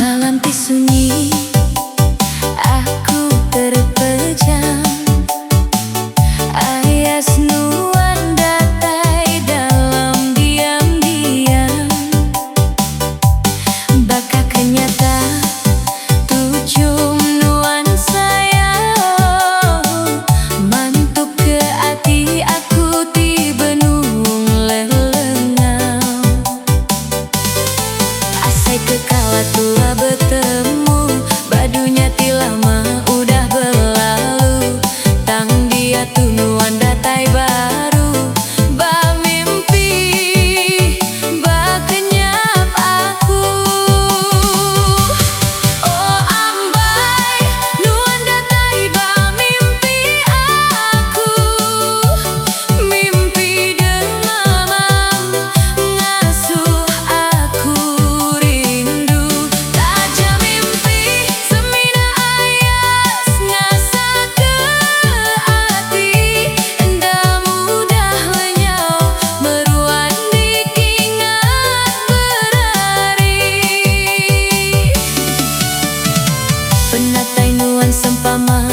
Malam ti sunyi aku terpejam Ayas nuan datai dalam diam-diam Baka ke nyata tuchum nuan sayau Mantup ke ati aku ti benung lelengau Asai ke kala tua betemu Ba dunya ti lama udah belalu Tang diatu nuan datai baru Ba mimpi ba kenyap aku Oh ambai nuan datai ba mimpi aku Mimpi demamam ngasuh aku rindu Taja mimpi semina ayas ngasaka ati Enda mudah lenyau meruan dikingat berari Penatai nuan sempama.